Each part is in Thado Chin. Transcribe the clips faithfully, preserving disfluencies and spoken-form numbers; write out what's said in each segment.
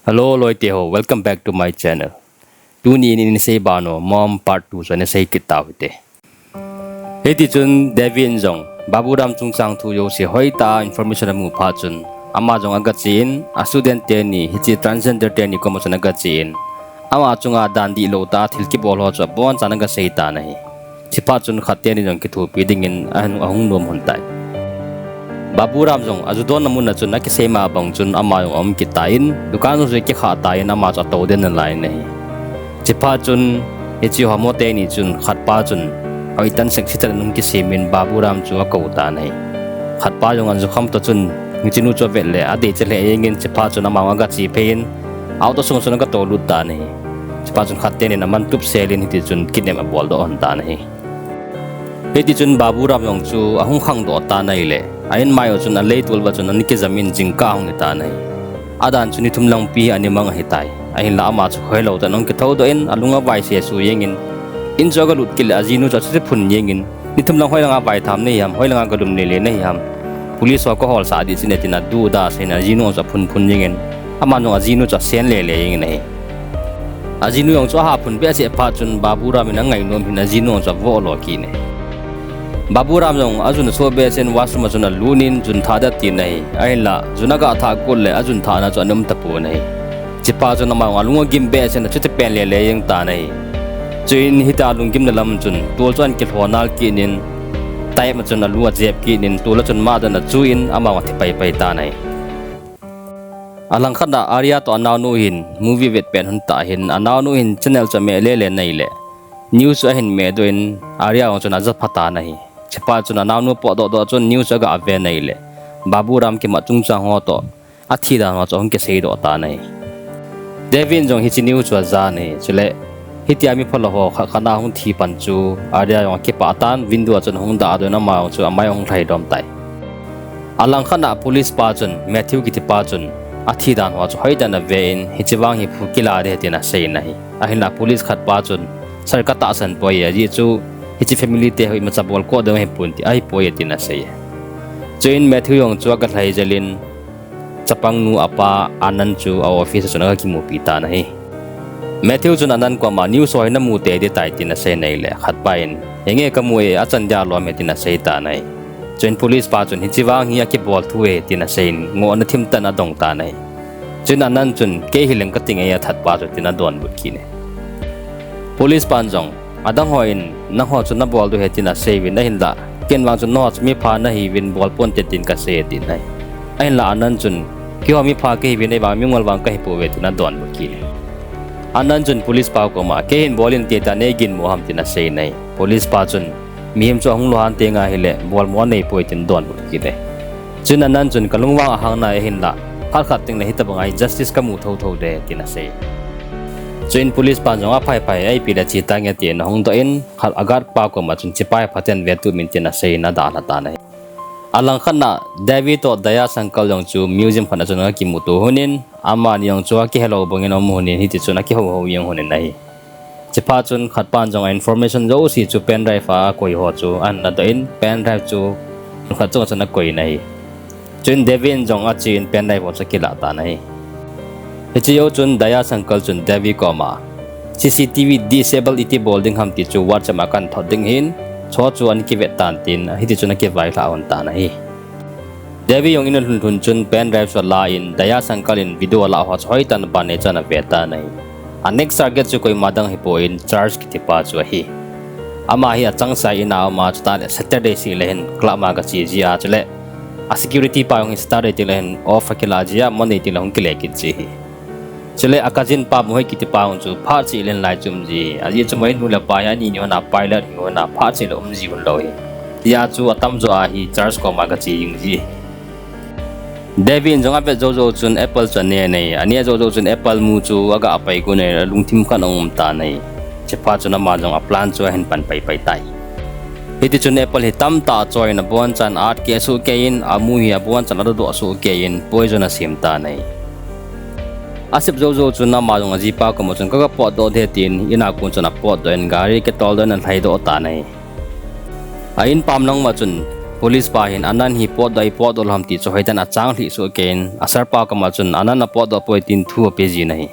Hello, loite ho, welcome back to my channel. Tuni in in sei bano, Mom part two chu ana sei kit tau hite. Hiti chun Devi in jong Baburam chungchang thu jouse hoitah a information amu phat chun, ama jong aga chen, a student teni, hiche transgender teni koma chun aga chen, ama chunga dan dihlou tah a thil kibol ho chu abonchan aga sei tan ahi. Chuphat chun khat teni jong kithopi dingin ahung, ahung nom lhon tai. Baburam jong aju donna mun a chun akisei ma bang chun ama jong aum kit tan, dukan jong chu akikhah tan, ama chu atou den nalai in ahi. Chuphat chun hiche homo teni chun khatpa chun hoitah in sexy tah in ahung kisem in Baburam chu akou tan ahi. Khatpa jong ajukham toh chun hiche nu chu avet le adeiche lheh jeng in, chuphat chun ama jong aga che phei in auto sunga chun aga tou lut tan ahi. Chuphat chun khat teni in aman tup sel in hiti chun kidnap abol doh lhon tan ahi. Hiti chun Baburam jong chu ahung khangdoh tan ahile, a inmai u chun aleitol uva chun ana kijam in jingkah ahung hi tan ahi. Adan chu ni thum lang pi hi ana mang ahitai. Ahinla ama chu hoilou tah in ahung kithoudoh in alung avai sesu jeng in, in chu aga lut kit le ajinu chu achuti phun jeng in, ni thum lang hoilanga vaitham nahi ham, hoilanga galum lele nahi ham, police ho kaholsah ding chune tin aduda sah in ajinu chu aphun phun jeng in, aman jong ajinu chu asen lele jeng in ahi. Ajinu jong chu aha phun behseh phat chun Baburam in angainom in ajinu jong chu avoh lo kit in ahi. Baburam jong ajun asoh behseh in washroom a chun alut in jun thah ding atin ahi. Ahinla jun aga thah got le ajun thahna chu ana um tapon ahi. Chuphat chun ama jong alung agim behseh in achuti pen lele jeng tan ahi. Chuin hitia lunggimna lam chun tol chu ana kilhon nal kit in, type a chun alu ajep kit in, tol a chun madan achu in ama jong athi paipai tan ahi. Alangkhat a Arya toh anaonu hin movie vet pen lhon tah hin, anaonu hin channel chu ameh lele in ahile, news chu ahin mehdoh in Arya jong chun ajapha tan ahi. Chuphat chun anaonu potdoh doh chun news chu aga ave in ahile, Baburam kimat chungchang ho toh athi dan ho chu ahung kiseidoh tan ahi. Devi in jong hiche news chu ajan ahi. Chule hitia mi phalou ho khat khat a hung thi pan chu Arya jong akipah tan, window a chun ahung dahdoh in ama jong chu amai ahung lhaidom tai. Alangkhat a police pa chun, Matthew kitipa chun athi dan ho chu hoitah in ave in, hiche vang hi phu kila ding ahi tin asei in ahi. Ahinla police khatpa chun, Sir, katahsan poi, ajeh chu hiche family te hi imacha bol koh ding ahipon ti, ahipoi tin asei e. Chuin Matthew jong chu aga lhai jel in, chapangnu apa Anand chu a office a chun aga kimupi tan ahi. Matthew chun Anand koma, news ho hi namu tei ding tai tin asei in ahile, khatpa in, henge kamu e, achan dia lom e tin asei tan ahi. Chuin police pa chun hiche vang hi akibol thu e tin asei in, ngohna thim tah in adong tan ahi. Chuin Anand chun, kei hileng kati nge, athatpa chu tin adonbut kit e. Police pan jong, adang hon nangho chu nabol diu ahi tin asei uvin, ahinla ken vang chun nangho chu mipha nahiuvin, bol ponte tin kasei e tin ahi. Ahinla Anand chun, keiho mipha kahiuvin, ahivang mingol vang kahipouve tin adonbut kit e. Anand chun police pa koma, keihin bol inte tia neiginmo ham tin asei in ahi. Police pa chun, mihem chu ahung lou hante ngai hile, bolmo aneipoi tin donbut kit e. Chuin Anand chun, kalung vang ahang nai, ahinla phat khat tengle hitobang a hi justice kamu thouthou ding tin asei. Chuin police pan jong, aphai phai, ipi le che tange tin ahung doh in, a guard pa koma chun, chepa hi phaten vetup in tin asei in adalha tan ahi. Alangkhat a Devi toh Daya Shankar jong chu museum khat a chun aga kimuto lhon in, amani jong chu akihelou bangin aum lhon in, hiti chun akihouhou jeng lhon in ahi. Chuphat chun khatpan jong a information jouse chu pen drive a akoi ho chu ana doh in, pen drive chu khat chunga chun akoi in ahi. Chuin Devi in jong achen pen drive ho chu akilah tan ahi. Hiche jou chun Daya Shankar chun Devi koma, C C T V disable iti bol ding ham ti chu WhatsApp a kahin thot ding ahin, chu chu ana kivet tan tin, hiti chun akivailhah lhon tan ahi. Devi jong in alhun lhun chun pen drive chu alan, Daya Shankar in video alah ho chu hoitah in aban e chun ave tan ahi. A next target chu koima dang hipon Charles kitipa chu ahi. Ama hi achangseh in a um a, chuteng le Saturday seh le hin club a gache ji a, chule a security pa jong hi Saturday teng le hin off akilah ji a, Monday teng le hung kile kit ji ahi. Chule a cousin pa Mohit kitipa jong chu phat cheh le hin lai chu um ji ahi. Ajeh chu Mohit nu le pa hi ani ni hon a pilot hi hon a phat cheh le um ji hon lou ahi. Hijeh chun atamjo a hi Charles koma gache jing ji ahi. Devi in jong avet jou jou chun apple chu ane in ahi. Ane jou jou chun apple mu chu aga pai gon in alungthim khat a um tan ahi. Chuphat chun ama jong a plan chu ahin pan paipai tai. Hiti chun apple hi tamtah achoi in abonchan at keh soh keh in, amu hi abonchan adodoh soh keh in poison asem tan ahi. Asep jou jou chun ama jong ajipa koma chun kaga potdoh ding tin in a kon chun apotdoh in gari akitoldoh in alhaidoh tan ahi. A in pam lang uva chun Police pa hin Anand hi potdoh, potdoh lou ham ti chu hoitah in achang lhih soh kei in, a sir pa koma chun Anand apotdoh poi tin thu ape jin ahi.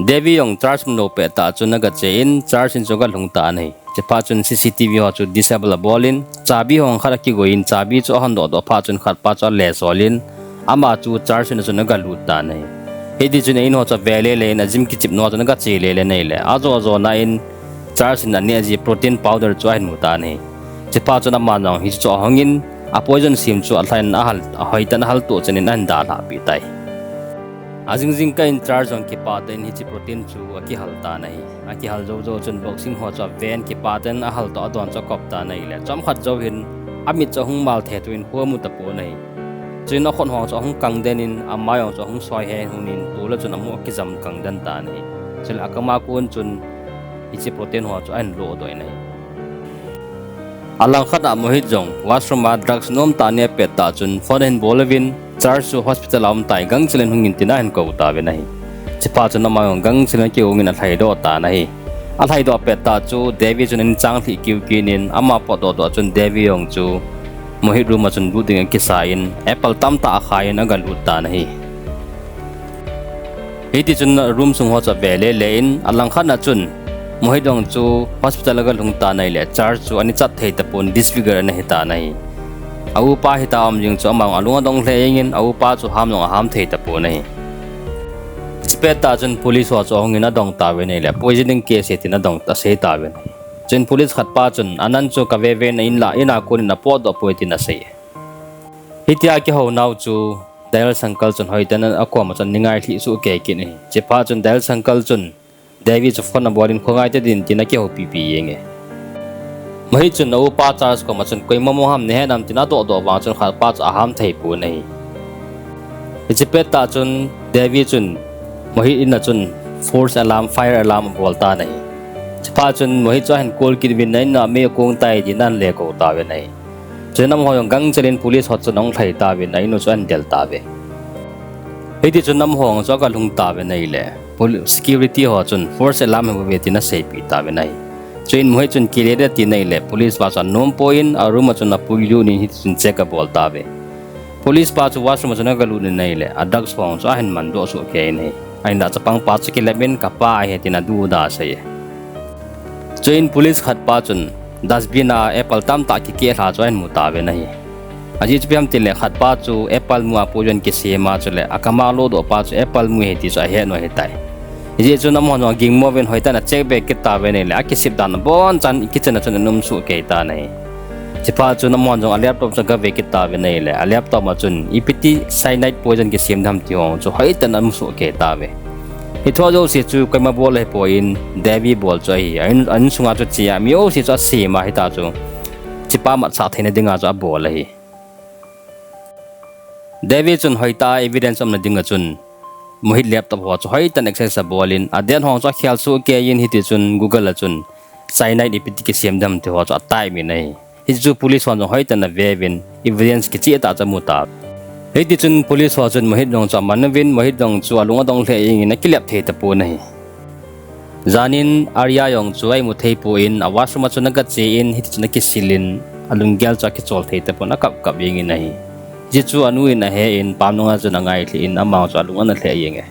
Devi jong Charles mun lou pet tah chun aga che in, Charles in chu aga lhung tan ahi. Chuphat chun C C T V ho chu disable abol in, chabi ho khat akigoi in, chabi chu ahon doh doh phat chun khat pa chu ale sol in, ama chu Charles in a chun aga lut tan ahi. Hiti chun a in ho chu ave le le in, a gym kichep na ho chun aga che le le in ahile, ajo jo na in, Charles in aneh ji protein powder chu ahin mu tan ahi. Chuphat chun aman jong hichu ahong in, a poison sem chu alha in ahal, hoitah in ahal toh chen in ahin dalha pi tai. Ajing jing kah in Charles jong kipah tah in hiche protein chu akihal tan ahi. Akihal jou jou chun boxing ho chu aven kipah tah in ahal toh adon chu akop tan ahile, chomkhat jou hin amit chu ahung mal thei tuin kho amu tapon ahi. Chuin akhut ho chu ahung kang den in, amai jong chu ahung soi he hun in, tol a chun amu akijam kang den tan ahi. Chule akam a kon chun hiche protein ho chu ahin lodoh in ahi. Alangkhat a Mohit jong washroom a drugs nom tah aneh pet tah chun phone ahin bol uvin, Charles chu hospital a um tai, gangchel in hung in tin ahin kou tauvin ahi. Chuphat chun ama jong gangchel in akihou in alhaidoh tan ahi. Alhaidoh pet tah chu Devi chun ahin chang lhih kiu kit in, ama potdoh doh chun Devi jong chu Mohit room a chun lut ding akisa in, apple tamtah akhai in aga lut tan ahi. Hiti chun room sung ho chu ave le le in, alangkhat na chun Mohit jong chu hospital aga lhung tan ahile, Charles chu ana chat thei tapon, disfigure ana hi tan ahi. A upa hita um jing chu ama jong alung adong lheh jeng in, a upa chu ham jong aham thei tapon ahi. Hiche pet tah chun police ho chu ahung in adong tauvin ahile, poisoning case ahi tin adong, asei tauvin ahi. Chuin police khat pa chun, Anand chu kave ve in, a in la, in a kon in apotdoh poi tin asei. Hitia akihou nau chu Dayal Shankar chun hoitah in akoma chun ana ngai lhih soh kei kit in ahi. Chuphat chun Dayal Shankar chun Devi chu phone abol in, khongai tadin tin akihoupi pi jeng e. Mohit chun a upa Charles koma chun koima mu ham, nahet nam tin adoh doh vang chun khat pa chu aham thei pon ahi. Hiche pet tah chun Devi chun Mohit in a chun false alarm, fire alarm abol tan ahi. Chuphat chun Mohit chu ahin call kit uvin, na in a mei akong tai tin ahin le kou tauvin ahi. Chuin amaho jong gangchel in police ho chun ahung lhai tauvin, a in u chu ahin del tauve. Hiti chun amaho jong chu aga lhung tauvin ahile, pol-, security ho chun false alarm ahi bouve tin aseipi tauvin ahi. Chuin Mohit chun kile ding ati in ahile, police pa chu anom poi in, a room a chun apui lut in hiti chun check abol tauve. Police pa chu washroom a chun aga lut in ahile, a drugs ho chu ahin man doh soh kei in ahi. Ahinlah chapang pa chu kilep in, kapa ahi tin aduda asei e. Chuin police khat pa chun dustbin a apple tamtah kikeh lha chu ahin mu tauvin ahi. Ajeh chu ipi ham itile khat pa chu apple mu a poison kisem a chule akam a lodoh pa chu apple mu ahi ti chu ahet u ahitai. Hijeh chun amahon jong agingmo uvin hoitah in acheck be kit tauvin ahile, akisep dan abonchan kitchen a chun ana um soh kei tan ahi. Chuphat chun amahon jong a laptop chu agave kit tauvin ahile, a laptop a chun ipi ti cyanide poison kisem ding ham ti ho chu hoitah in amu soh kei tauve. Hiche jouse chu koima bol ahipoi in, Devi bol chu ahi. A in, a insunga chu che a mi jouse chu asem a hita chu, hichepa matsah theina dinga chu abol ahi. Devi chun hoitah a evidence umna dinga chun Mohit laptop ho chu hoitah in access abol in, a date ho chu akhel soh kei in, hiti chun Google a chun cyanide ipi ti kisem ding ham ti ho chu atype in ahi. Hichu police hon jong hoitah in ave uvin, evidence kicheh tah chu amu tai. Hiti chun police ho chun Mohit jong chu aman uvin, Mohit jong chu alung adong lheh jeng in akilep thei tapon ahi. Jan in Arya jong chu aimu thei poi in, a washroom a chun aga che in, hiti chun akisil in, alunggel chu akichol thei tapon, akap kap jeng in ahi. Hichu anu in ahe in, pam nunga chun angai lhih in, ama chu alung ana lheh jeng e.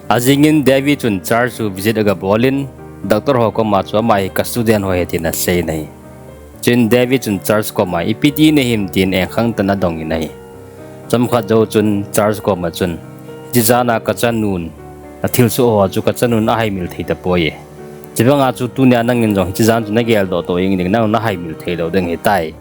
Ajing in Devi chun Charles chu visit aga bol in, doctor ho koma chu ama hi ka student ho ahi tin asei in ahi. Chuin Devi chun Charles koma ipi ti nahim tin engkhang tah in adong in ahi. Chomkhat jou chun Charles koma chun, hiche jan a kachanun, nathilsoh ho chu kachanun ahaimil thei tapoi e. Chubanga chu tunia nangin jong hiche jan chu nageldoh toh jeng ding, nang nahaimil thei lou ding ahitai.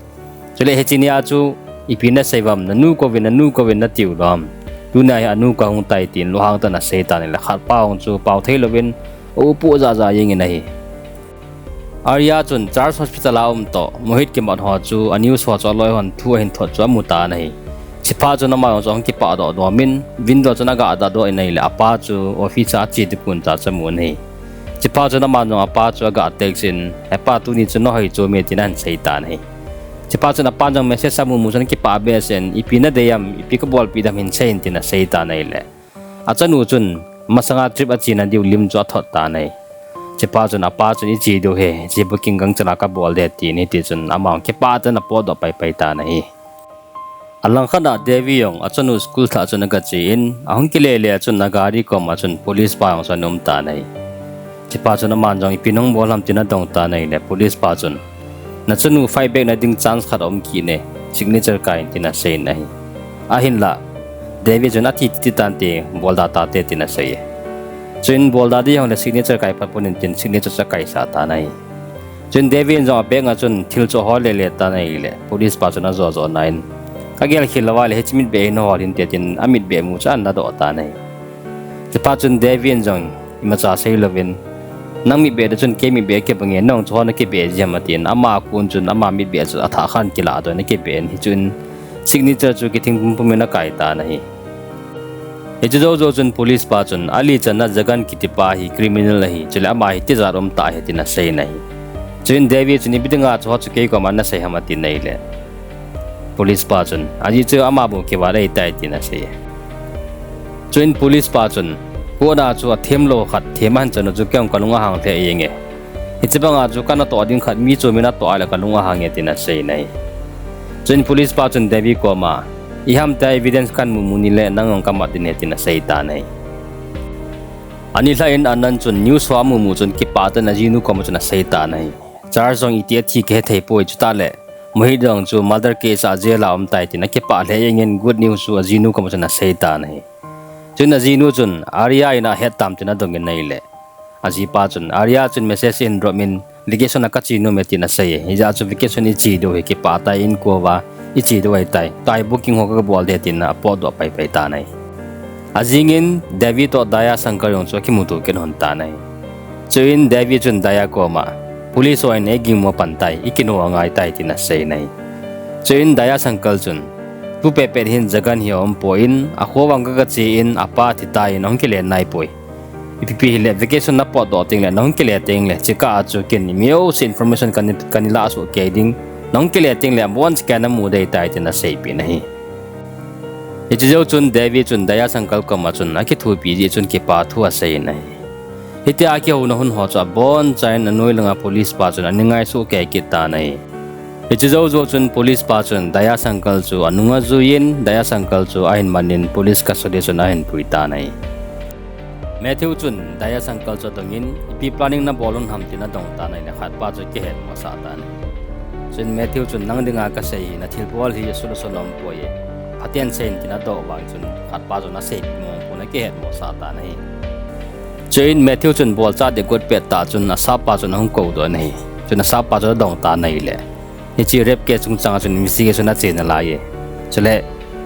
Chule hiche nia chu ipi nasei uvem, nanu kouvin, nanu kouvin natiu lou ham. Tunia hi anu kahung tai tin lunghang tah in asei tan ahile, khat pa jong chu pao thei louvin, a u poh ja ja jeng in ahi. Arya chun Charles hospital a um toh Mohit kimat ho chu a news ho chu aloi hon thu ahin thot chu amu tan ahi. Chuphat chun ama jong chu ahung kipah doh doh in, window chun aga dah doh in ahile, apa chu office a ache ding pon tah chu amu in ahi. Chuphat chun ama jong apa chu aga text in, "Hepa, tuni chu nahoi chom e," tin ahin sei tan ahi. Chuphat chun apan jong message amu mu chun akipah behseh in, "Ipi nadei ham, ipi kabolpeh ding ham hin sei in," tin asei tan ahile, achanu chun masanga trip achena diu lim chu athot tan ahi. Hichepa chun apa chun, "Iche diu ahi, hiche booking gangchal a kabol ding," atin, hitichun ama jong kipah tah in apotdoh paipai tan ahi. Alangkhat a Devi jong achanu school lhah chun agache in, ahung kile le a chun agari koma chun police pa jong chu ana um tan ahi. Hichepa chun aman jong ipi nahung bol ham tin adong tan ahile, police pa chun, "Nachanu fight back na ding chance khat aum kit e, signature kai in," tin asei in ahi. Ahinlah, Devi chun, "Athi titi tante, bolda tate," tin asei e. Chuin bolda ding jongle signature kai phat pon in tin signature chu akaisah tan ahi. Chuin Devi in jong abag a chun thil chu ahol lele tan ahile, police pa chun ajo jo na in, "Kagel khel lou va le, hiche mitbeh hi nahol hinte," tin amitbeh mu chu ana doh tan ahi. Hichepa chun Devi in jong imacha seilouvin, "Nang mitbeh toh chun kei mitbeh kibang e, nang chu hon nakibeh jia ham," atin, ama kon chun ama mitbeh chu athah khan kiladoh in akibeh in, hichun signature chu kithing pumpum in akai tan ahi. Hiche jou jou chun police pa chun, "Alichan a Jagan kitipa hi criminal ahi, chule ama hi tijat um tah ahi," tin asei in ahi. Chuin Devi chun, "Ipi dinga chu hiche chu kei koma nasei ham?" atin ahile, police pa chun, "Ajeh chu ama bou kivat ahitai," tin asei e. Chuin police pa chun, "Court a chu athem lou khat them ahin chan u chu kei jong kalung ahang lheh jenge. Hiche banga chu kanatoh ding khat mi chomin atoh a le kalung ahang e," tin asei in ahi. Chuin police pa chun Devi koma, "Iham tia evidence kahin mumu nile nang jong kamat ding ahi," tin asei tan ahi. Ani lhah in Anand chun news ho amumu chun kipah tah in ajinu koma chun asei tan ahi. Charles jong iti athi kihethei poi, chutah le Mohit jong chu murder case a jail a um tai tin akipah lheh jengin good news chu ajinu koma chun asei tan ahi. Chuin ajinu chun Arya in ahet tam tin adong in ahile, ajipa chun Arya chun message ahin drop in, "Vacation a kache nom e," tin asei e. Hijeh chun vacation iche diu ahi, kipah tah in inkouva iche diu ahitai, tua hi booking ho kabol ding, tin apotdoh paipai tan ahi. Ajing in Devi toh Daya Shankar jong chu akimuto kit lhon tan ahi. Chuin Devi chun Daya koma, "Police hon eiginmo pan tai, ikino angai tai," tin asei in ahi. Chuin Daya Shankar chun, "Tupet pet hin Jagan hi aumpoi, akho vang kagache in apa thitan ahung kile naipoi. Ipi pi hile vacation napotdoh tengle, nahung kile tengle, chekah a chu ken imajouse information kana, kana lah soh kei ding. Nahung kile tengle abonchauva namu ding ahitai," tin aseipeh in ahi. Hiche jou chun Devi chun Daya Shankar koma chun akithopi jeh chun kipa thu asei in ahi. Hitia akihouna hun ho chu abonchan anoi langa police pa chun ana ngai soh kei kit tan ahi. Hiche jou jou chun police pa chun Daya Shankar chu anung ajui in, Daya Shankar chu ahin man in police custody chun ahin pui tan ahi. Matthew chun Daya Shankar chu adong in, "Ipi planning nabol un ham?" tin adong tan ahile, khatpa chu kihetmosah tan ahi. Chuin Matthew chun, "Nang dinga kasei hi, nathilbol hi asut asut aumpoi, phaten sei in," tin adoh vang chun khatpa chun aseipeh mong pon akihetmosah tan ahi. Chuin Matthew chun bolchat ding agot pet tah chun asappa chun ahung koudoh in ahi. Chuin asappa chun adong tan ahile, hiche rape case chungchang a chun investigation ache nalai e. Chule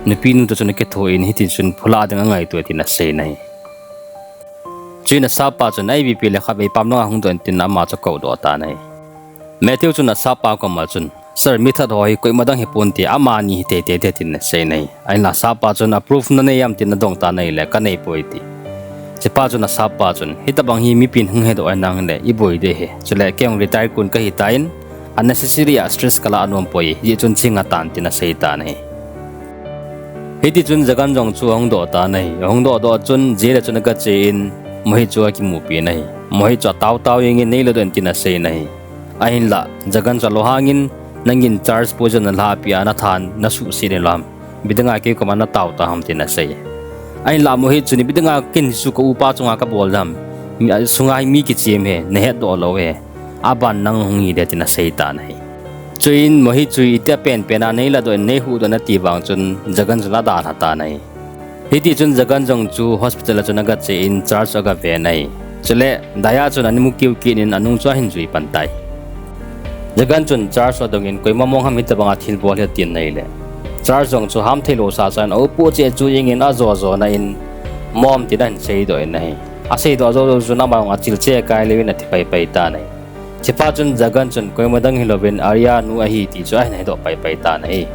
nupi nu toh chun akitho in hiti chun phulah ding angaito e tin asei in ahi. Chuin asappa chun, "Ipi pi le khatvei pam langa hung doh in," tin ama chu akoudoh tan ahi. Matthew chun asappa koma chun, "Sir, mi that ho hi koima dang hiponte, amani hi teitei te," tin asei in ahi. Ahinla asappa chun, "A proof nanei am?" tin adong tan ahile, "Kaneipoi," ati. Hichepa chun asappa chun, "Hitobang hi mipin hung hedoh ahinang le iboi ding ahi. Chule kei jong retire kon kahitan, unnecessary a stress kalah nompoi, hijeh chun ching atan," tin asei tan ahi. Hitichun Jagan jong chu ahung doh tan ahi. Ahung doh doh chun jail a chun agache in Mohit chu akimupi in ahi. Mohit chu ataotao jengin, "Neilahdoh in," tin asei in ahi. Ahinla Jagan chu alunghangin, "Nangin Charles poison nalhahpeh a nathan nasuhset in lou ham? Ipi dinga kei koma nataotao ham?" tin asei. Ahinla Mohit chun, "Ipi dinga ken chu ka upa chunga kabol ding ham? Mi, asunga hi mi kichem ahi, nahetdoh lou ahi. Aban nang hung hi ding," tin asei tan ahi. Chuin Mohit chu itia penpen a, "Neilahdoh in, neihuhdoh in," ati vang chun Jagan chun adalha tan ahi. Hitichun Jagan jong chu hospital a chun agache in Charles chu agave in ahi. Chule Daya chun ana mu kiu kit in anung chu ahin jui pan tai. Jagan chun Charles chu adong in, "Koima mong ham hitobanga thilbol hi?" atin ahile, Charles jong chu hamthei lou sasa in aupoh cheh chu jengin ajo jo na in, "Mom," tin ahin seidoh in ahi. Aseidoh jou jou chun ama jong achilcheh akai leu in athi paipai tan ahi. Hichepa chun Jagan chun koima dang hilouvin Arya nu ahi ti chu ahin hedoh paipai tan ahi.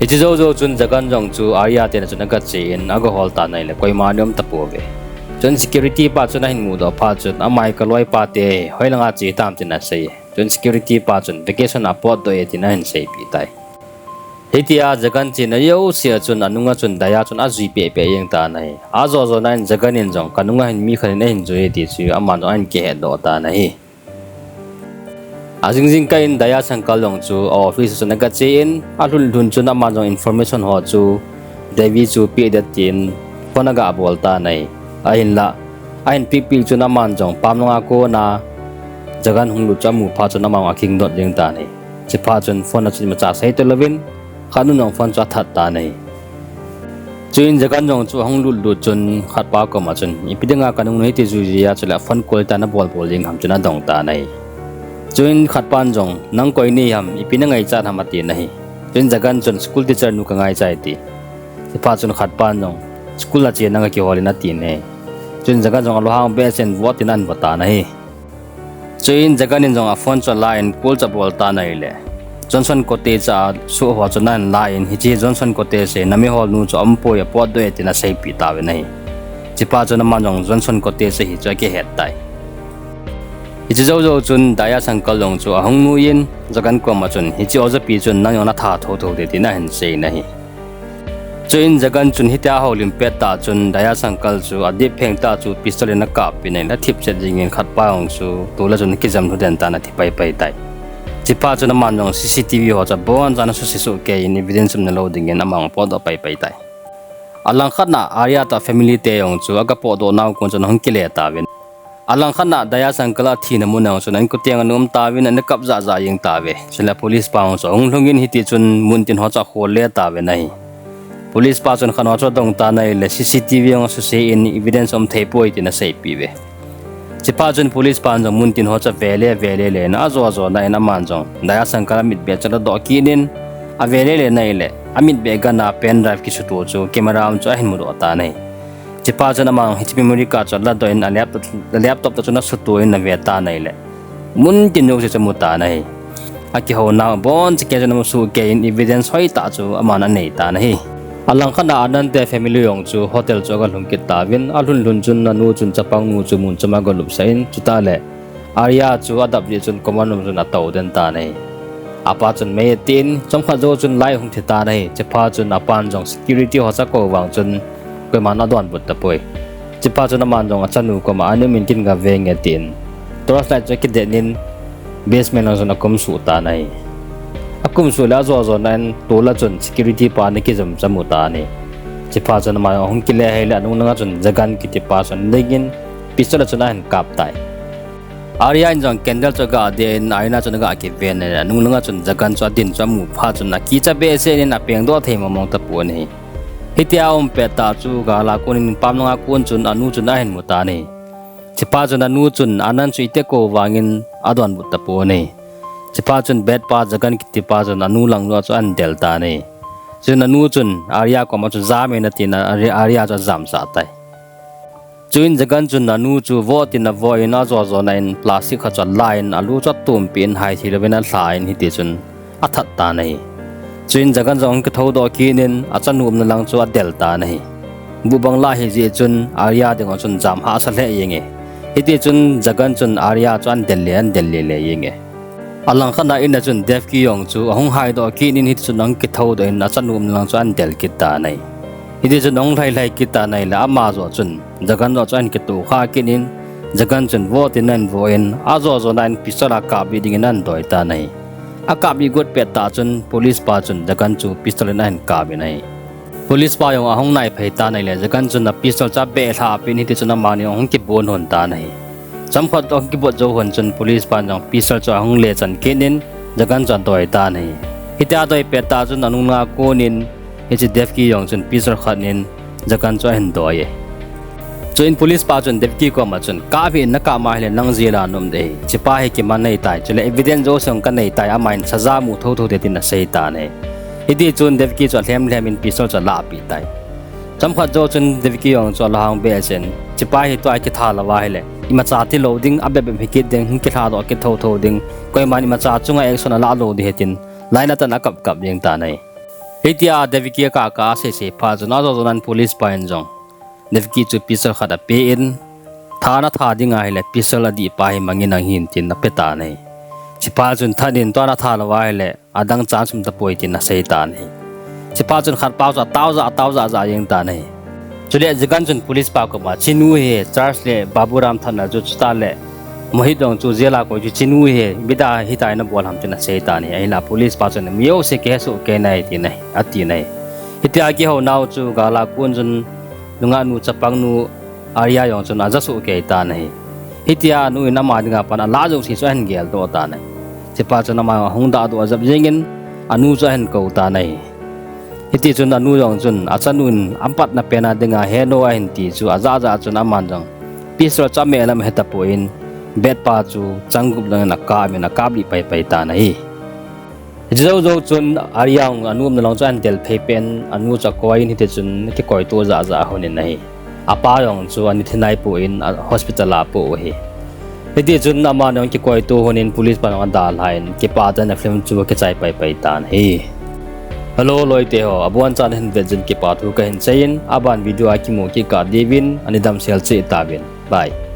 Hiche jou jou chun Jagan jong chu Arya te na chun agache in agahol tan ahile koima ana um tapouve. Chun security pa chun ahin mudoh phat chun, "Ama hi kaloipa te, hoilanga che tam?" tin asei. Chun security pa chun, "Vacation a potdoh e," tin ahin seipeh tai. Hitia Jagan chena jouse a chun anunga chun Daya chun ajui pehpeh jeng tan ahi. Ajo jona in Jagan in jong kanunga hin mi khat in ahin jui e ti chu aman jong ahin kihetdoh tan ahi. Ajing jingkah in Daya Shankar jong chu a office a chun agache in, alhun lhun chun aman jong information ho chu Devi chu peh ding tin phone agabol tan ahi. Ahinlah, ahin pehpeh chun aman jong pamlanga kona Jagan hung lut chu amu phat chun aman jong akingdot jeng tan ahi. Chuphat chun phone a chun imacha sei talouvin, khatnun jong phone chu athat tan ahi. Chuin Jagan jong chu ahung lut lut chun khatpa koma chun, ipi dinga kanungnu hiti juijui a chule phone call tah in abol bol jeng ham chun adong tan ahi. Chuin khatpan jong, nang koi nahim, ipi nangaichat ham atin ahi. Chuin Jagan chun school teacher nu kangaicha e ati. Chuphat chun khatpan jong, school a chena kakihol in atin ahi. Chuin Jagan jong alunghang behseh in vo tin ahin vo tan ahi. Chuin Jagan in jong aphone chu alan call chu abol tan ahile, Johnson Cottage a sohho chu ahin lan, hiche Johnson Cottage a nami holnu chu aumpoi, apotdoh e tin aseipeh tauvin ahi. Chuphat chun aman jong Johnson Cottage ahi chu akihet tai. Hiche joujou chun Daya Shankar jong chu ahung nuiyin, Jagan koma chun, hiche ojapi chun nang jong natha thotho ding tin ahin seiyin ahi. Chuin Jagan chun hitia ahoulim pettah chun Daya Shankar chu adip phengtah chu pistol in akappin ahile athip chet jengin khatpa jong chu tola chun akijam lhu den tan athi paipai tai. Chuphat chun aman jong C C T V ho chu abonchan asuse sohkeiyin evidence umna lou dingin aman jong apotdoh paipai tai. Alangkhat na Arya toh family te jong chu agapotdoh nau kon chun ahung kile tauvin. Alangkhat na Daya Shankar athina mun a jong chun an koteng anom tauvin ana kap jahjah jeng tauve. Chule police pa jong chu ahung lhungin hitichun muntin ho chu akhol le tauvin ahi. Police pa chun khat ho chu adong tan ahile C C T V jong asuse in evidence aum thei poi tin aseipeh uve. Chuphat chun police pan jong muntin ho chu avele vele le in ajo jona in aman jong Daya Shankar amitbeh chu aladoh kit in avele le in ahile amitbeh gana pen drive kisuto chu camera a chu ahin mudoh tan ahi. Chuphat chun aman hiche memory card chu aladoh in a laptop, a laptop toh chun asuto in ave tan ahile muntin jouse chu amu tan ahi. Akihounau abonchan chun amu sohkeiyin evidence hoitah chu aman anei tan ahi. Alangkhat na Anand te family jong chu hotel chu agalhung kit tauvin, alhun lhun chun anu chun chapangnu chu mun chom agalupsah in, chutah le Arya chu adap jeh chun common room chun atou den tan ahi. Apa chun mei atin, chomkhat jou chun light ahung thi tan ahi. Chuphat chun apan jong security ho chu akou vang chun koiman adonbut tapoi. Chuphat chun aman jong achanu koma, anu min kin gavenge atin, torch light chu akidet in basement lang chun akumsuh tan ahi. Akumsuh le ajo jona in tola chun security pa ana kijam chu amu tan ahi. Chuphat chun aman jong ahung kile ahile anung langa chun Jagan kitipa chu ana dingin pistol a chun ahin kap tai. Arya in jong candle chu aga adeh in aina chun aga kiven in anung langa chun Jagan chu adin chu amu phat chun akicha behseh in apengdoh thei mongmong tapon ahi. Hitia aum pettah chu gal a kon in pam langa kon chun anu chun ahin mu tan ahi. Chuphat chun anu chun Anand chu iti kou vangin adonbut tapon ahi. Chuphat chun bad pa Jagan kitipa chun anu lang joh chu ahin del tan ahi. Chun anu chun Arya koma chu jam in atin Arya, Arya chu ajamsah tai. Chuin Jagan chun anu chu vo tin avo in ajo jona in plastic khat chu alan alu chu atumpeh in haithei louvin alhan hitichun athat tan ahi. Chuin Jagan jong ahung kithoudoh kit in achanu umna lang chu adel tan ahi. Buhbang lah ahijeh chun Arya dinga chun jam hahsa lheh jenge. Hitichun Jagan chun Arya chu ahin del le, ahin del le le jenge. Alangkhat na in a chun Devki jong chu ahung haidoh kit in hitichun ahung kithoudoh in achanu umna lang chu ahin del kit tan ahi. Hitichun ahung lhai lhai kit tan ahile ama joh chun Jagan joh chu ahin kitohkhah kit in, Jagan chun vo tin ahin vo in ajo jona in pistol a kaplih dingin ahin doi tan ahi. Akaplih got pettah chun police pa chun Jagan chu pistol in ahin kapin ahi. Police pa jong ahung naiphei tan ahile Jagan chun a pistol chu abehlhah peh in hitichun amani jong ahung kibon lhon tan ahi. Chomkhat ahung kibot jou lhon chun police pan jong pistol chu ahung lechan kit in Jagan chu adoi tan ahi. Hitia adoi pettah chun anung langa kon in hiche Devki jong chun pistol khat in Jagan chu ahin doi e. Chuin police pa chun Devki koma chun, kap hih in, nakap ma ahile nang jail a naum ding ahi. Hichepa hi kiman ahitai, chule evidence jouse jong kanei tai, aman saja amu thotho ding tin asei tan ahi. Hitichun Devki chu alhem lhem in pistol chu alahpeh tai. Chomkhat jou chun Devki jong chu alunghang behseh in, hichepa hi tua kitha louva ahile imacha tilou ding, abep bep hikit ding, hung kilhadoh kit thotho ding, koiman imacha chunga action alah lou ding ahi tin line a tan akap kap jeng tan ahi. Hitia Devki akap kap asei sei phat chun ajo jona in police pa in jong Devki chu pistol khat apen, tha natha ding ahile pistol adihpa hi mangin nang hin tin ape tan ahi. Hichepa chun that in tua natha louva ahile adang chance um tapoi tin asei tan ahi. Chuphat chun khatpa chu atao ja, atao ja ja jeng tan ahi. Chule Jigan chun police pa koma, chinu hi Charles le Baburam thatna chu, chutah le Mohit jong chu jail a koi chu chinu hi, ipi dia hitia nabol ham tin asei tan ahi. Ahinla police pa chun mi jouse kihesoh kei nai tin ahi, ati nai. Hitia kihounau chu gal a kon chun nungahnu chapangnu Arya jong chun ajah soh kei tan ahi. Hitia anu in ama dinga pan alah jouse chu ahin geldoh tan ahi. Chuphat chun ama ahung dahdoh ajep jengin anu chu ahin kou tan ahi. Hitichun anu jong chun achanu in apatna pena dinga heno ahin ti chu ajah jah chun aman jong pistol chu ameh lam ahe tapon, bat pa chu changgup langin akap in akaplih paipai tan ahi. Hiche jou jou chun Arya jong anu umna lang chu ahin del phei peh in, anu chu akoiyin hitichun kikoito jah jah ahunin ahi. Apa jong chu ana thi naipon hospital a apoh u ahi. Hitichun aman jong kikoito hunin police pan jong adalhan kipah tah in afilm chu akichai paipai tan ahi. Hello loiteho, abonchan nahin vet jeh un kipa thu kahin seiyin, aban video a kimu kit kah diuvin ani damsel cheh tauvin. Bye.